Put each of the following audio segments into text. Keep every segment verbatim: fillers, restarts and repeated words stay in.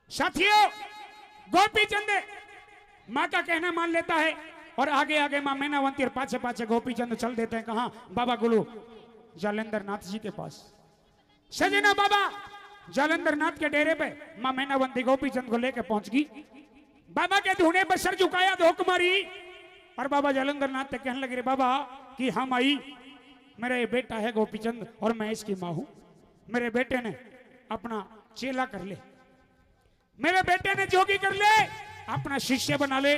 साथियों, गोपीचंद माँ का कहना मान लेता है और आगे आगे माँ मैनावंती और पाछे पाछे गोपीचंद चल देते हैं। कहाँ? बाबा गुरु जालंधर नाथ जी के पास। सजना, बाबा जालंधर नाथ के डेरे पे माँ मैनावंती गोपीचंद को लेके पहुंच गई। बाबा के धूने पर सर झुकाया, धोक मारी और बाबा जालंधर नाथ से कहने लगे, "रे बाबा, कि हम आई, मेरा ये बेटा है गोपीचंद और मैं इसकी माँ हूँ। मेरे बेटे ने अपना चेला कर ले, मेरे बेटे ने जोगी कर ले, अपना शिष्य बना ले।"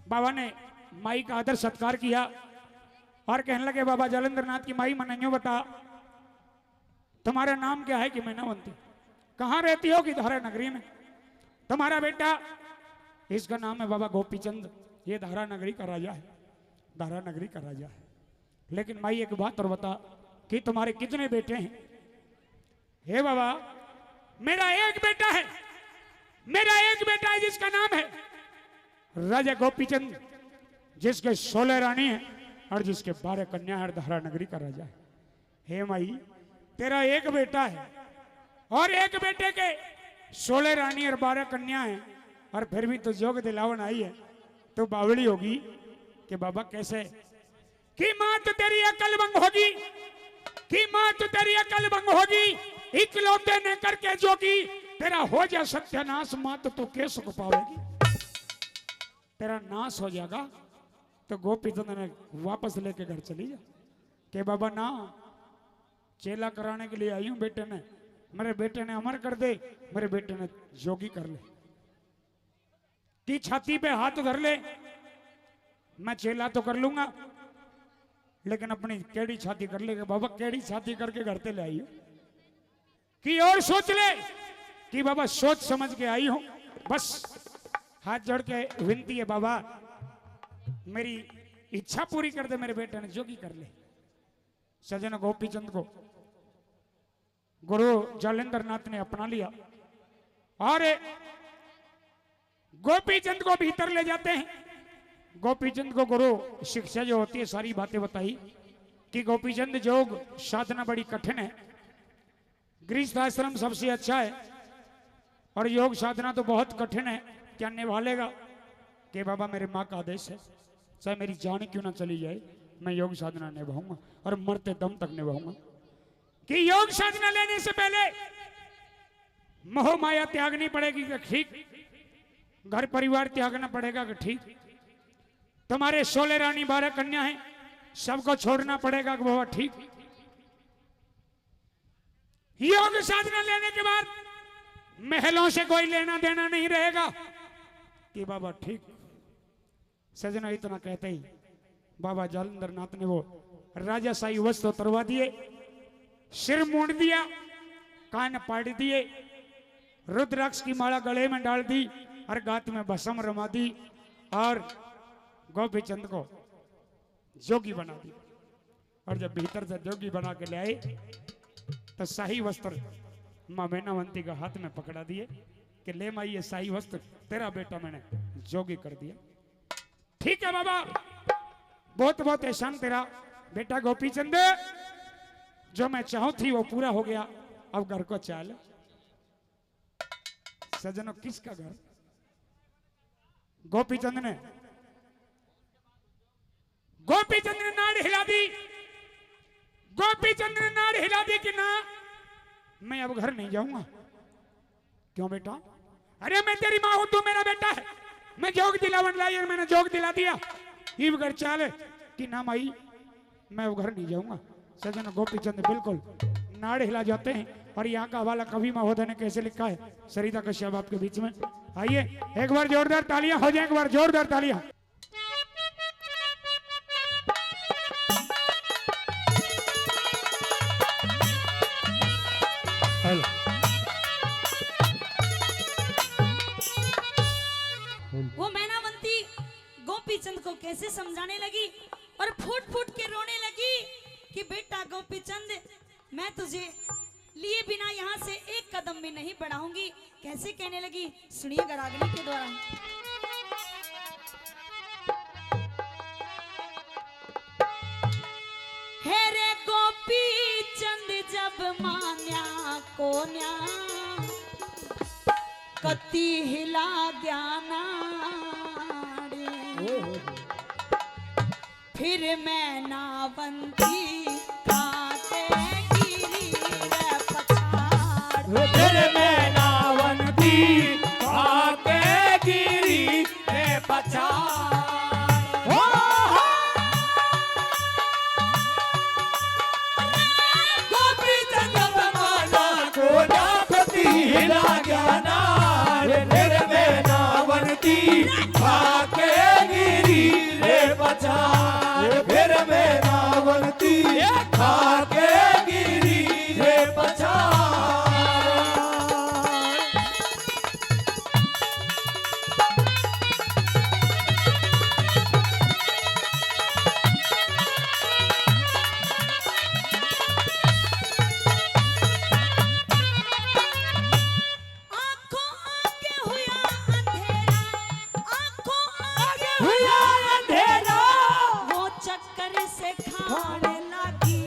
बाबा ने माई का आदर सत्कार किया और कहने लगे, "बाबा जालंधर नाथ की माई, मन्ने यूं बता, तुम्हारा नाम क्या है?" "कि मैनावंती।" "कहाँ रहती हो?" "कि धारा नगरी में।" "तुम्हारा बेटा?" "इसका नाम है बाबा गोपीचंद, ये धारा नगरी का राजा है, धारा नगरी का राजा है। लेकिन माई, एक बात और बता कि तुम्हारे कितने बेटे हैं?" "हे बाबा, मेरा एक बेटा है, मेरा एक बेटा है जिसका नाम है राजा गोपीचंद, जिसके सोलह रानी है और जिसके बारह कन्या है और धारा नगरी का राजा है।" "हे माई, तेरा एक बेटा है और एक बेटे के सोलह रानी और बारह कन्या है और फिर भी तो जोग दिलावन आई है, तो बावली होगी कि बाबा कैसे?" "कि माँ तो तेरी अकल बंग होगी, कि माँ तो तेरी अकल बंग होगी, इकलौते ने करके जोगी, तेरा हो जा सत्यानाश, माँ तो तू के सुख पावेगी, तेरा नाश हो जाएगा।" तो गोपीचंद ने वापस लेके घर चली जा कि, "बाबा ना, चेला कराने के लिए आई हूँ बेटे ने, मेरे बेटे ने अमर कर दे, मेरे बेटे ने जोगी कर ले।" "कि छाती पे हाथ धर ले, मैं चेला तो कर लूंगा, लेकिन अपनी केड़ी छाती कर ले।" "बाबा, केड़ी छाती करके घर ते ले आई हो?" "कि और सोच ले।" "कि बाबा, सोच समझ के आई हूं, बस हाथ जोड़ के विनती है बाबा, मेरी इच्छा पूरी कर दे, मेरे बेटे ने जोगी कर ले।" सजन, गोपीचंद को गुरु जालंधर नाथ ने अपना लिया और गोपीचंद को भीतर ले जाते हैं। गोपीचंद को गुरु शिक्षा जो होती है, सारी बातें बताई कि गोपीचंद, योग साधना बड़ी कठिन है, गृहस्थ आश्रम सबसे अच्छा है और योग साधना तो बहुत कठिन है, क्या निभा लेगा? कि बाबा, मेरे माँ का आदेश है, चाहे मेरी जान क्यों ना चली जाए, मैं योग साधना निभाऊंगा और मरते दम तक निभाऊंगा। कि योग साधना लेने से पहले मोह माया त्यागनी पड़ेगी कि ठीक, घर परिवार त्यागना पड़ेगा कि ठीक, तुम्हारे सोलह रानी बारह कन्या हैं, सबको छोड़ना पड़ेगा कि बाबा ठीक। योग साधना लेने के बाद महलों से कोई लेना देना नहीं रहेगा कि बाबा ठीक। सजनों, इतना कहते ही बाबा जालंधर नाथ ने वो राजाशाही वस्त्र उतरवा दिए, सिर मूंड दिया, कान पाड़ दिए, रुद्राक्ष की माला गले में डाल दी और गात में भस्म रमा दी और गोपीचंद को जोगी बना दी। और जब भीतर से जोगी बना के ले आए तो शाही वस्त्र माँ मैनावंती का हाथ में पकड़ा दिए कि ले माँ, ये शाही वस्त्र तेरा बेटा मैंने जोगी कर दिया। ठीक है बाबा, बहुत बहुत एहसान तेरा बेटा गोपीचंद, जो मैं चाहूं थी वो पूरा हो गया, अब घर को चल। सजनों, किसका घर? गोपीचंद ने, गोपीचंद ने नाड़ हिला दी, गोपीचंद ने नाड़ हिला दी कि ना, मैं अब घर नहीं जाऊंगा। क्यों बेटा? अरे मैं तेरी माँ हूं, तू मेरा बेटा है, मैं जोग दिलावन लाई और मैंने जोग दिला दिया, इब घर चल। कि ना माई, मैं वो घर नहीं जाऊंगा। सजन, गोपीचंद बिल्कुल नाड़ हिला जाते हैं। और यहाँ का हवाला कवि महोदय ने कैसे लिखा है, सरिता कश्यप आपके बीच में। आइए, एक बार जोरदार तालियां हो जाए, एक बार जोरदार तालियां। हेलो। वो मैनावंती गोपीचंद को कैसे समझाने लगी और फूट फूट के रोने लगी कि बेटा गोपीचंद, मैं तुझे लिए बिना यहाँ से एक कदम भी नहीं बढ़ाऊंगी। कैसे कहने लगी, सुनिएगा रागनी के द्वारा। हे रे गोपीचंद, जब मान्या को न्या, कती हिला ज्ञानाड़ी। फिर मैं नावंती खाके गिरी रे पछाड़। फिर मैं नावंती खाके गिरी रे पछाड़। हो, हो। गोपी चंद माना को ना कती हिला ज्ञानाड़। फिर मैं नावंती खाके गिरी रे पछाड़। फिर मैं नावंती खाके गिरी रे पछाड़। आंखों आगे हुआ अंधेरा, आंखों आगे हुआ अंधेरा। वो चक्कर से खाने लगी,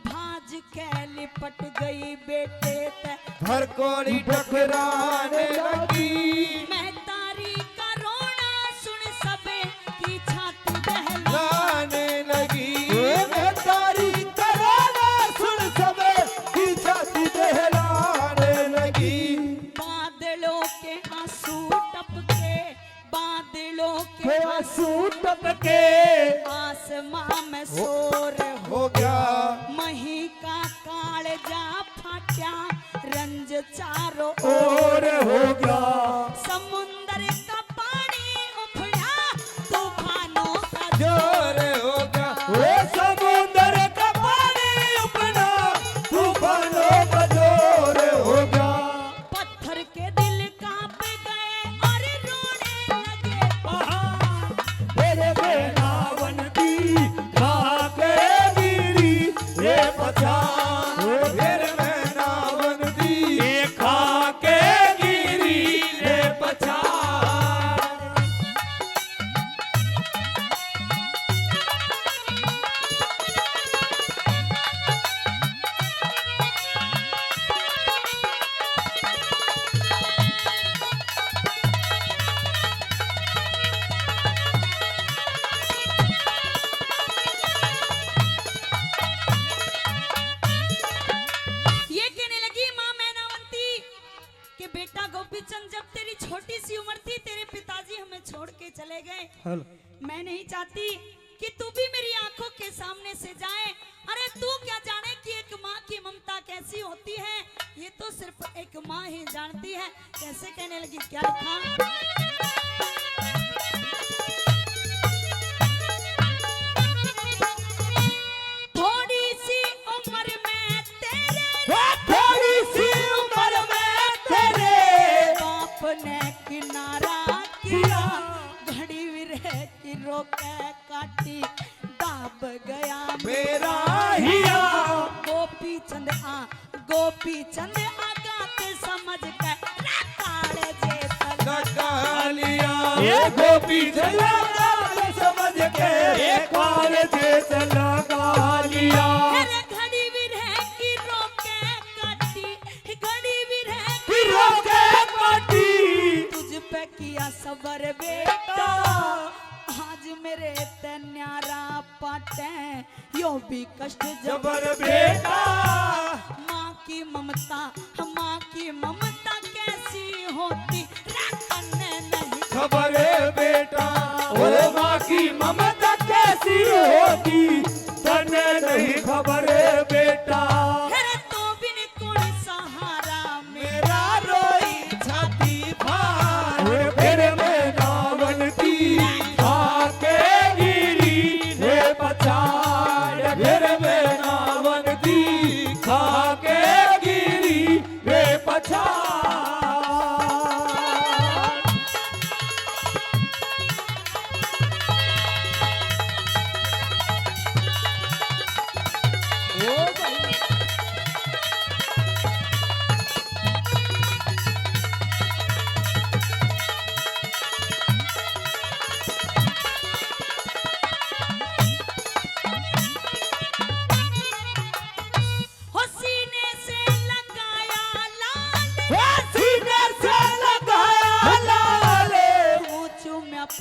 भाज के लिपट गई बेटे ते। घर कोनी टकराने लगी। महतारी का रोना सुन सबे की छाती दहला। लाने लगी। ए महतारी का रोना सुन सबे की छाती दहलाने लगी। बादलों के आंसू टपके, बादलों के के आंसू टपके। आसमां में हो, शोर हो गया। मही का कालजा फाट्या, रंज चारों ओर हो गया। समुंदर का पानी उफड़ा, तूफानों का जोर हो गया। ओ समुंदर का पानी उफड़ा, तूफानों का जोर हो गया। पत्थर के दिल कांप गए और रोने लगे पहाड़। फिर मैं नावंती खाके गिरी रे पछाड़। फिर मैं नावंती खाके गिरी रे पछाड़। ये कहने लगी माँ मैनावंती कि बेटा गोपीचंद, जब तेरी छोटी सी उम्र थी, तेरे पिताजी हमें छोड़ के चले गए। हेलो। मैं नहीं चाहती कि तू भी मेरी आंखों के सामने से जाए। अरे तू क्या जाने कि एक माँ की ममता कैसी होती है, ये तो सिर्फ एक माँ ही जानती है। कैसे कहने लगी, क्या लिखा? थोड़ी सी उम्र में तेरे, वो थोड़ी सी उम्र में तेरे बाप ने किनारा किया। घड़ी विरह की रोके काटी, दाब गया मेरा हिया। गोपीचंद आ, गोपीचंद आगात समझ के रे कालजे से लगा लिया। ये गोपीचंद आगात समझ के रे कालजे से लगा लिया। अरे घड़ी विरह की रोके काटी, घड़ी विरह की रोके काटी। तुझ पे किया सबर बेटा, आज मेरे ते न्यारा पाटे, यो भी कष्ट जबर जबर बेटा। माँ की ममता, माँ की ममता कैसी होती, रे तन्ने नहीं खबर बेटा। ओ माँ की ममता कैसी होती, तन्ने नहीं खबर बेटा। अरे तो बिन कौन सहारा मेरा, रोई छाती फाड़। फिर मैं नावंती खाके गिरी रे पछाड़। फिर मैं नावंती खाके गिरी रे पछाड़।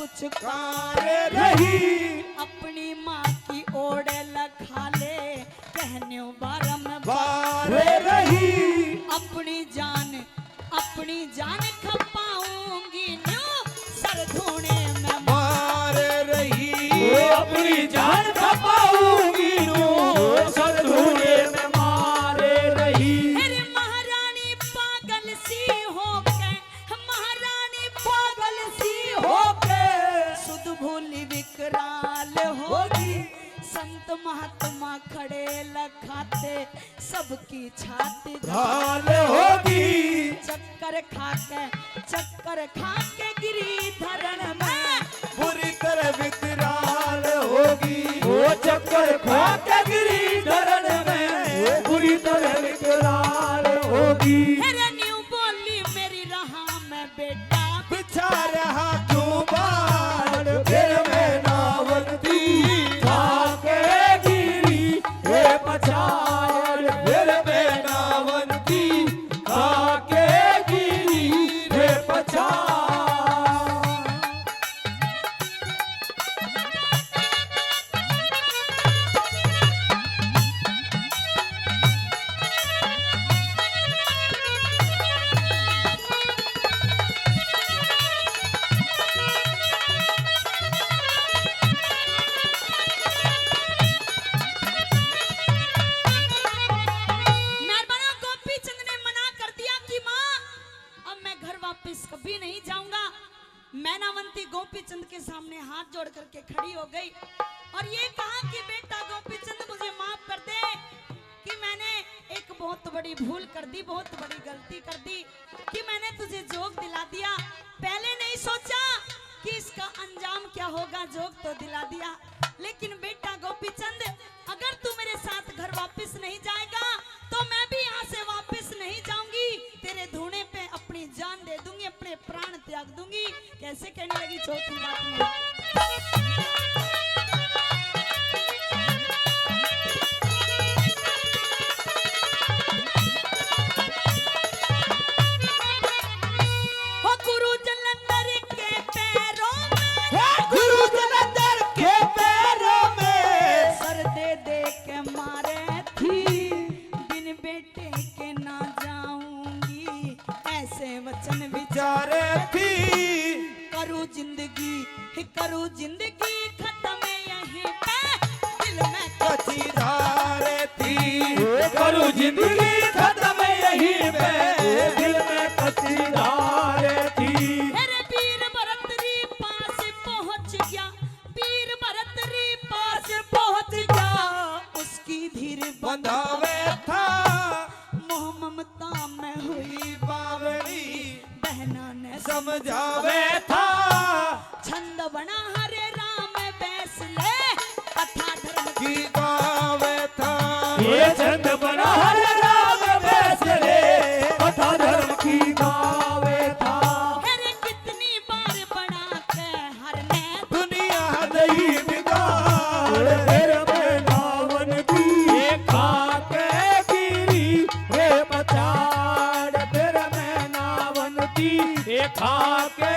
चुकारे रही। अपनी माँ की ओड़ लखा ले, कहन्यो बारम बारे रही। अपनी जान, अपनी जान खपाऊंगी न्यू सर धूणे में मारे रही। ओ अपनी जान खपाऊंगी न्यू सर धूणे में मारे रही। अरे महारानी पागल सी होके, महारानी पागल सी होके सुध भूली विकराल होगी। संत महात्मा खड़े लखाते, सबकी छाती घाल होगी। चक्कर खा के, चक्कर खा के गिरी धरण में बुरी तरह विकराल होगी। वो चक्कर खा के गिरी धरण में बुरी तरह विकराल होगी। अरे न्यू बोली मेरी राह में बेटा, बिछा रहा क्यों बाण, फिर मैं नावंती खा के गिरी हे पछाड़, फिर मैं नावंती खा के गिरी हे पछाड़। मेहरबाना गोपी चंद ने मना कर दिया कि माँ, अब मैं घर वापस कभी नहीं जाऊंगा। मैनावंती गोपी चंद के सामने हाथ जोड़ करके खड़ी हो गई और ये कहा कि बेटा गोपी चंद, मुझे माफ कर दे कि मैंने एक बहुत बड़ी भूल कर दी, बहुत बड़ी गलती कर दी कि मैंने तुझे जोग दिला दिया। पहले नहीं सोचा कि इसका अंजाम क्या होगा, जोग तो दिला दिया, लेकिन बेटा गोपी चंद, अगर तू मेरे साथ घर वापस नहीं जाएगा तो मैं भी यहाँ से वापस नहीं जाऊंगी। तेरे धूणे पे अपनी जान दे दूंगी, अपने प्राण त्याग दूंगी। कैसे कहने लगी चौथी बात में। हो गुरु जलंधर के पैरों में, हे गुरु जलंधर के पैरों में सर दे दे के मारे थी, बिन बेटे के ना जाऊंगी, ऐसे वचन विचारे थी। करूँ जिंदगी, करूँ जिंदगी खत्म यहीं पे, दिल में कच्ची धार थी। करूँ जिंदगी खत्म यहीं पे, दिल में कच्ची धार थी। अरे वीर भरत री पास पहुंच गया, वीर भरत री पास पहुंच गया, उसकी धीर बंधावे था। मोह ममता में हुई बावली, बहना ने समझावे था। छंद बना हरे राम बैस ले, कथा धर्म की गावे था। ये छंद बना हरे राम बैस ले, कथा धर्म की गावे था। अरे कितनी बार बना के हर ने दुनिया नहीं बिगाड़, फिर मैं नावन दी खा के गिरी रे पछाड़, फिर मैं नावन दी खा के